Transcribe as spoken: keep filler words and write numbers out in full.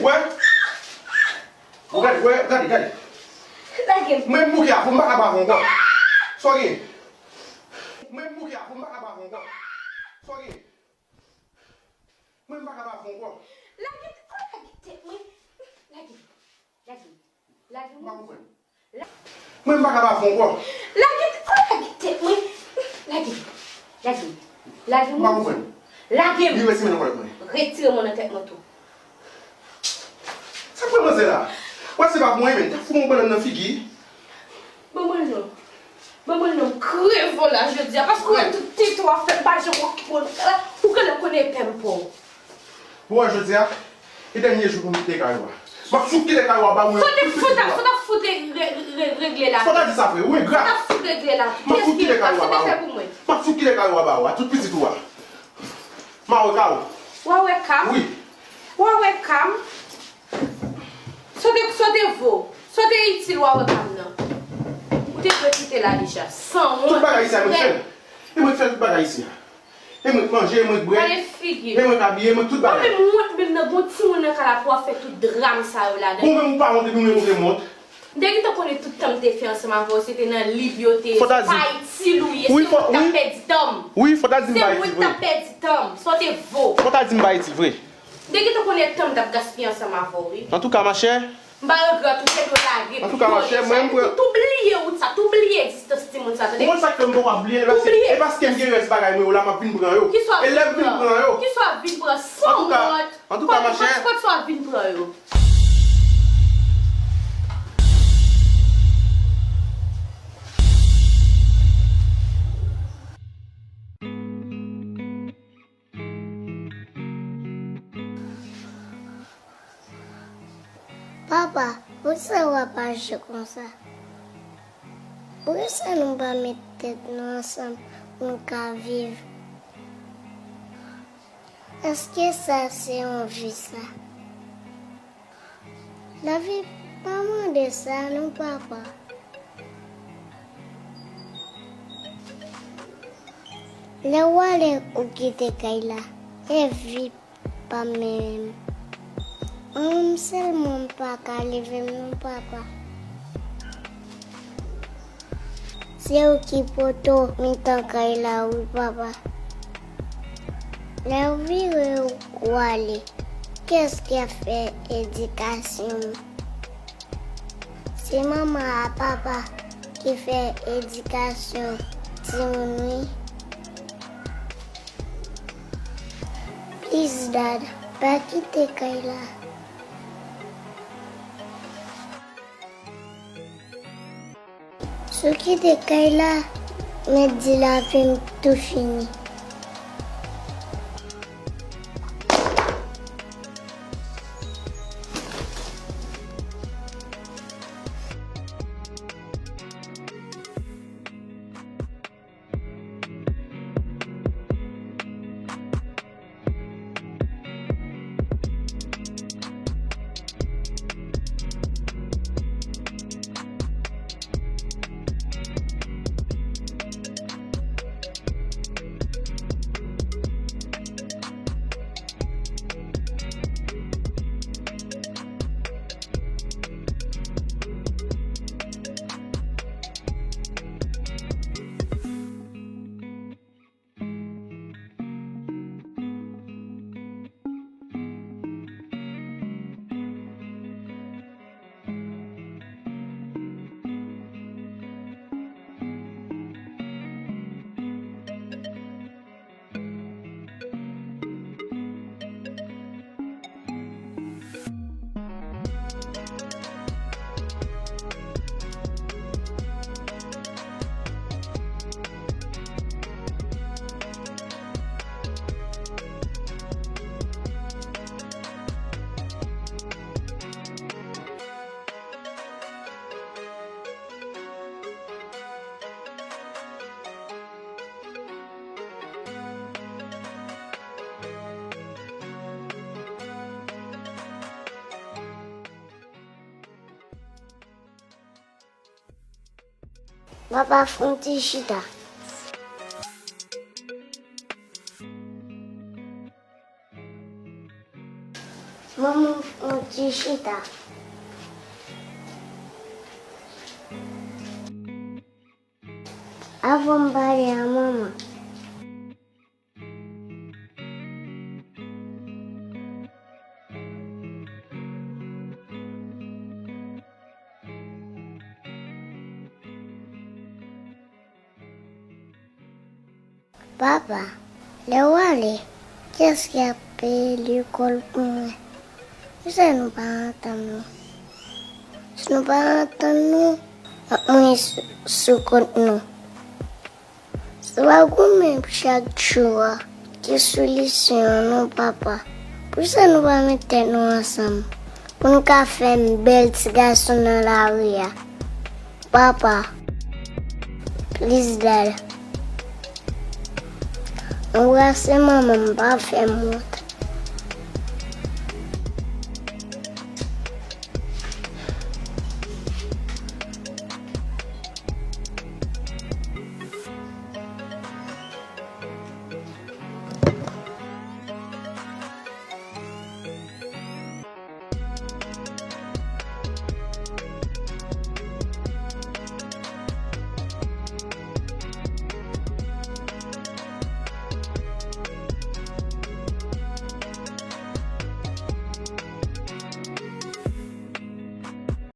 Wè? Ou gade, wè, gade, gade. Lage m. Mwen m bouke a, pou m pa ka ba avè w ankò. Sa w gen? Mwen m bouke a, pou m pa ka ba avè w ankò. Sa w gen? Mwen m pa ka ba avè w ankò. Lage, oh, lage tèt mwen. Lage. Lage. Lage m. M pa konprann. Mwen m pa ka ba avè w ankò. Lage, oh, lage tèt mwen. Lage. Lage. Lage m. M pa konprann. Lage m. Li retire men nan kòlèt mwen. Retire men nan tèt mwen tou. Sa k pran manzè la? Wè se pa pou mwen menm. T ap fout yon bannann nan figi. Ban mwen non. Ban mwen non. Kreve w la jodi a. Paske w wè tout tenten w ap fè, m pa janm okipe w. Ou genlè konnen pè m pa w. Bon, wè jodi a, e dènye jou pou m kite kay ou a. M ap fout kite kay ou a ba mwen. Sa w te fout ap, sa w t ap fout re-, re-, re-, regle la? Sa w ta di sa, frè? Ou engra. Sa w t ap fout regle la? M ap fout kite kay ou a ba ou. Sa w te fè pou mwen? M ap fout kite kay ou a ba ou a, tout pitit ou a. M a wè ka w. W a wè ka m? Wi. W a wè ka m? Sa w te, sa w te vo? Sa w te itil w a wè ka m nan? Ou te dwe kite la deja. Sanwont. Tout bagay isi a, mwen k fè l. E mwen k fè tout bagay isi a. E mwen k manje, e mwen k bwè. Gade figi. E mwen k abiye, e mwen k tout bagay. Ou menm wont menm nan gon timoun nan kay la pou w ap fè tout dram sa yo ladan. Ou menm ou pa wont epi ou menm ou gen wont. M te gentan konnen tout tan m te fè ansanm avè w, se te nan lib yo te ye. Se pa itil ou ye, se ou ki t ap pèdi tan m. Wi, fò ta di m pa itil vre. Se ou ki t ap pèdi tan m. Sa w te vo? Fò ta di m pa itil vre. M te gentan konnen tan m t ap gaspiye ansanm avè w, wi. Antouka, machè. M pa regrèt ou, te dwe lage. Antouka, machè, mwen, m pran. Tou bliye wout sa, tou bliye egzistans timoun sa, tande? Ou konn sa k fè m poko ap bliye l? Paske, e paske m gen rès bagay mwen yo la, m ap vin pran yo. E lè m vin pran yo. Kisa w ap vin pran? Kisa w ap vin pran? San wont. Antouka, machè. Kot, kot, kot sa w ap vin pran yo? Papa, poukisa w ap aji konsa? Poukisa nou pa met tèt nou ansanm pou nou ka viv? Èske sa se yon vi sa? Lavi pa mande sa non, papa. Lè w ale ou kite kay la, e vi pa menm. Mwen menm sèlman m pa ka leve m non, papa. Se ou ki poto mitan kay la wi, papa. Lè w vire w ale, kiyès ki ap fè edikasyon m? Se manman ak papa ki fè edikasyon timoun wi. Please, Dad, pa kite kay la. Si w kite kay la, mèt di lavi m tou fini. Papa, fè yon ti chita. Manman, yon ti chita. Avan m pale a manman. Papa, lè w ale, kiyès ki ap peye lekòl pou mwen? Poukisa nou pa antann nou? Si nou pa antann nou, n ap mouri sou, sou kont nou. Se pa goumen pou chak jou a. Ki solisyon an non, papa? Poukisa nou pa met tèt nou ansanm pou nou ka fè yon bèl ti gason nan lari a? Papa, please, dad. Anbrase manman m, pa fè m wont.